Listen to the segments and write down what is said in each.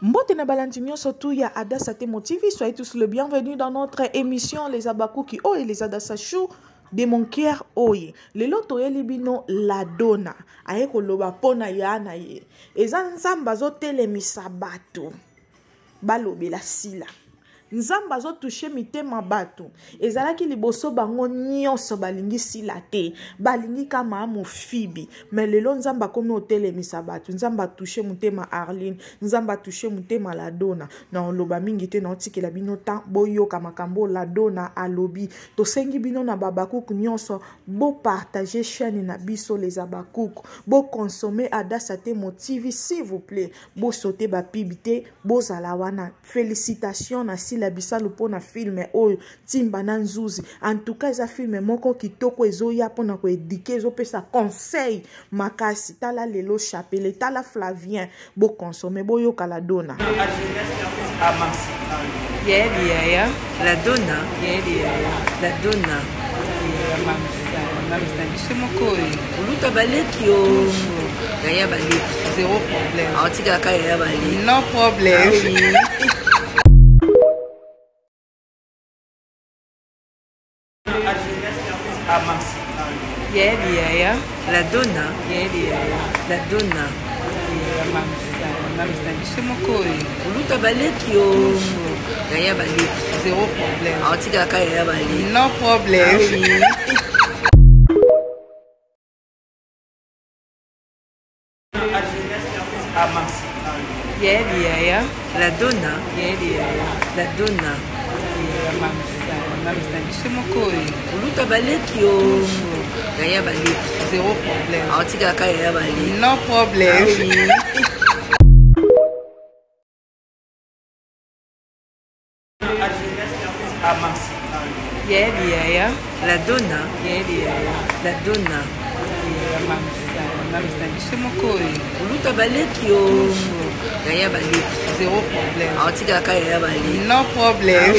Mbote na balandi nyonso tout ya Adassa Temo TV, soyez tous le bienvenu dans notre émission Les Abakuki Oye, les Adassa Chou de mon cœur oye. Lelo toyeli bino la dona aye koloba pona ya na ye. Eza Nzambe azotelemisa bato balobela sila. Nzambe azotouche mitema bato. Ezalaki liboso bango nyonso balingi sila te, balingi kama mofibi. Mais lelo Nzambe akomi otelemisa bato. Nzambe atouche motema Arline, Nzambe atouche motema Ladona. Na oloba mingi te, na otikela bino temps boyoka makambo Ladona alobi. Tosengi bino na babakuku nyonso bo partager chaîne na biso les abakuku, bo consommer Adassa Temo TV s'il vous plaît. Bo sauter ba pub te, bozala wana. Félicitations na Sila Bisalu pona film oyo Timba na Nzuzi. En tout cas eza film moko kitoko ezoya pona ko éduquer, ezopesa conseil makasi. Tala lelo chapelet, tala Flavien, bo consommer, boyoka la dona. Yebi yaya, la dona, yebi yaya, la dona. Mamisa, mamisa biso moko oyo. Oluta baleki yo. Yaya baleki. Zéro problème. Aotikalaka yaya baleki. No problème. Ah oui. Yebi yaya, la dona, yebi yaya, la dona. Mamisa, mamisa biso moko oyo. Oluta baleki yo. Yaya baleki. Zéro problème. Aotikalaka yaya baleki. No problème. Ah oui. Yebi yaya, la dona, yebi yaya, la dona. Mamisa, mamisa biso moko oyo. Oluta baleki yo. Yaya baleki. Zéro problème. Aotikalaka yaya baleki. No problème. Ah oui. Yebi yaya, la dona, yebi yaya, la dona. Mamisa, mamisa biso moko oyo. Oluta baleki yo. Yaya baleki. Zéro problème. Aotikalaka yaya baleki. No problème.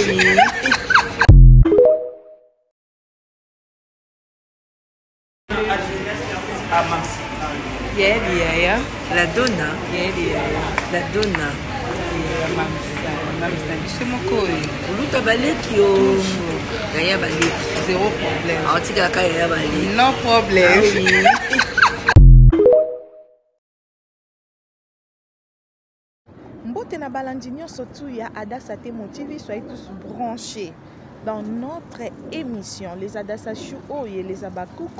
Ah oui. Yebi yaya, la dona, yebi yaya, la dona. Mamisa, mamisa biso moko oyo. Oluta baleki yo. Yaya baleki. Zéro problème. Aotikalaka yaya baleki. No problème. Ah oui. Mbote na balandi nyonso tout ya Adassa Temo TV, soyez tous branchés dans notre émission les Adassa Chou oye, les Abakouk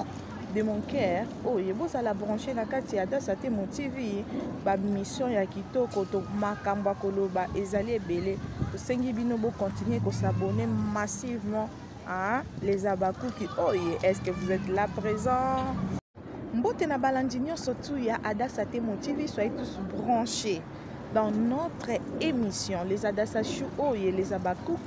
de mon cœur oye. Bozala branché na kati ya Adassa Temo TV, ba mission ya kitoko to makambo ya koloba ezali ebele. Tosengi bino bo continuer ko s'abonner massivement à les Abakuki oye. Est-ce que vous êtes là présent? Mbote na balandi nyonso tout ya Adassa Temo TV, soyez tous branchés dans notre émission les Adassa Chou oye, les Abakouk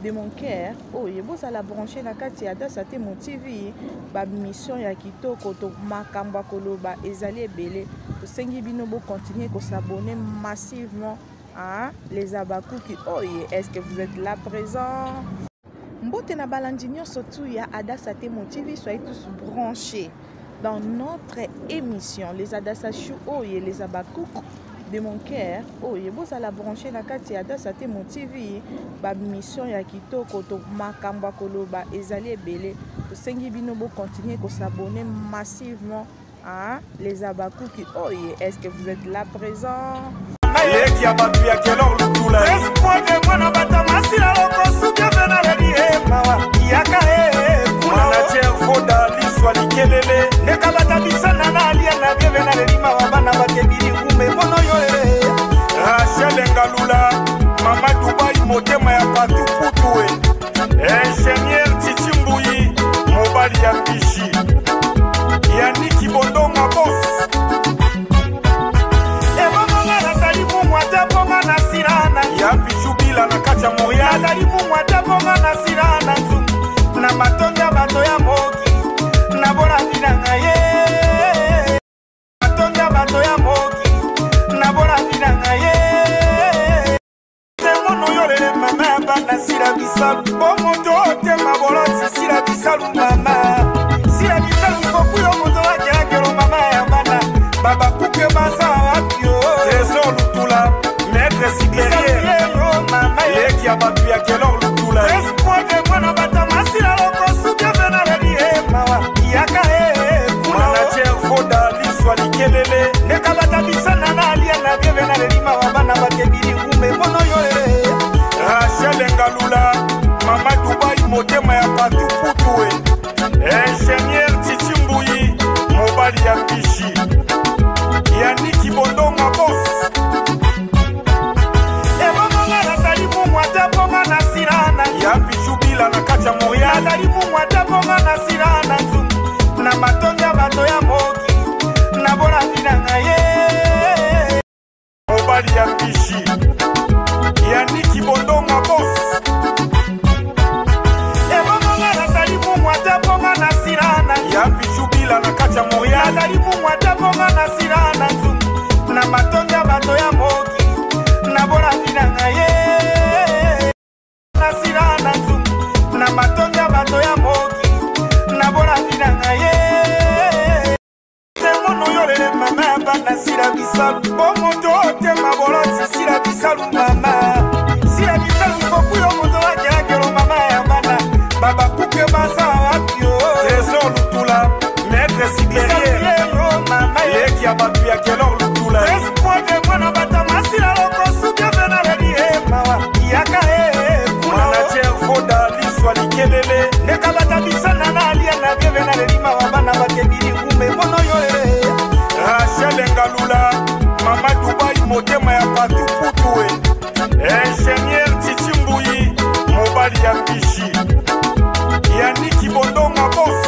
de mon cœur oye. Bozala branché na kati ya Adassa Temo TV, ba mission ya kitoko to makambo ya koloba ezali ebele. Tosengi bino bo continuer ko s'abonner massivement à les Abakuki oye. Est-ce que vous êtes là présent? Mbote na balandi nyonso tout ya Adassa Temo TV, soyez tous branchés dans notre émission les Adassa Chou oye, les Abakouk de mon cœur oye. Bozala branché na kati ya Adassa Temo TV, ba mission ya kitoko to makambo ya koloba ezali ebele. Tosengi bino bo continuer ko s'abonner massivement à les Abakuki oye. Est-ce que vous êtes là présent? Leki ya bato ya kelor lutula. Espoir de mwana bata masila lokosu bien na leli e mawa. Yaka e kuna. Manager Foda liswa likelele. Neka bata bisana na alia na bien na leli mawa bana batebili ngume mono yo e. Rachel Ngalula, Mama Dubai motema ya patu putu e. Ingénieur Chichi Mbuyi, mobali ya Pichi. Yannick Bondonga boss. Ya Pichu Bila na kati ya Montréal. Nazali mungwa te mponga na sila na nzungu. Na matongi ya bato ya moki. Na bola vi na ngai ye. Matongi ya bato ya moki. Na bola vi na ngai ye. Te mono yo lele mama ya bana sila bisalu. Bo moto otema boloti sila bisalu mama. Sila bisalu foku yo moto akelakelo mama ya bana. Baba kuke baza wapi yo. Trésor Lutula, maître Ngalula, Mama Dubai, motema ya Patou Poutoué. Ingénieur Chichi Mbouyi, mobali ya Mbishi. Yannick Bondonga boss.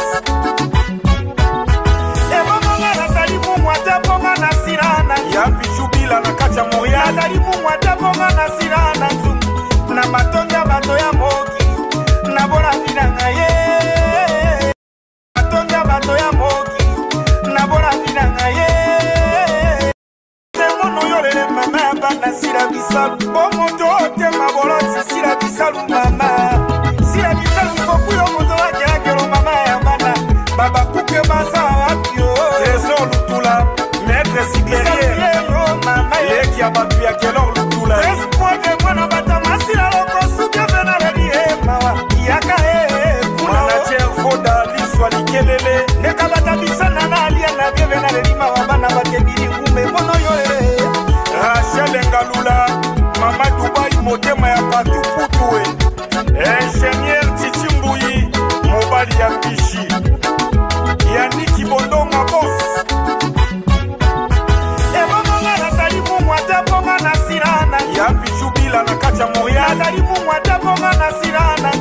Ebongonga nazali mungwa te bonga na sila na ya Bijou Bila na kati ya Montréal. Nazali mungwa te bonga na sila na nzungu na matongi ya bato ya moki na bola vi na ngai ye. Matongi ya bato ya moki na bola vi na ngai ye. Mono yolele mama ya bana sila bisalu bo moto otema boloti sila bisalu mama sila bisalu fokuyo moto akelakelo mama ya bana babakuke baza wapi o. Trésor Lutula, maître Sigerier mama leki ya bato ya Kelor Lutula. 13 pointe mwana batama sila lokosu bienve na leli e mawa yaka e kuna manager Foda liswa likelele ndeka bata bisana na alia na bienve na leli mawa bana batebili ngume mono yo e. Rachel Ngalula, Mama Dubai, motema ya Patou Poutoué. Ingénieur Chichi Mbouyi, mobali ya Mbishi. Yannick Bondonga boss. Ebongonga nazali mungwa te bonga na sila na ya Bijou Bila na kati ya Montréal. Nazali mungwa te bonga na sila na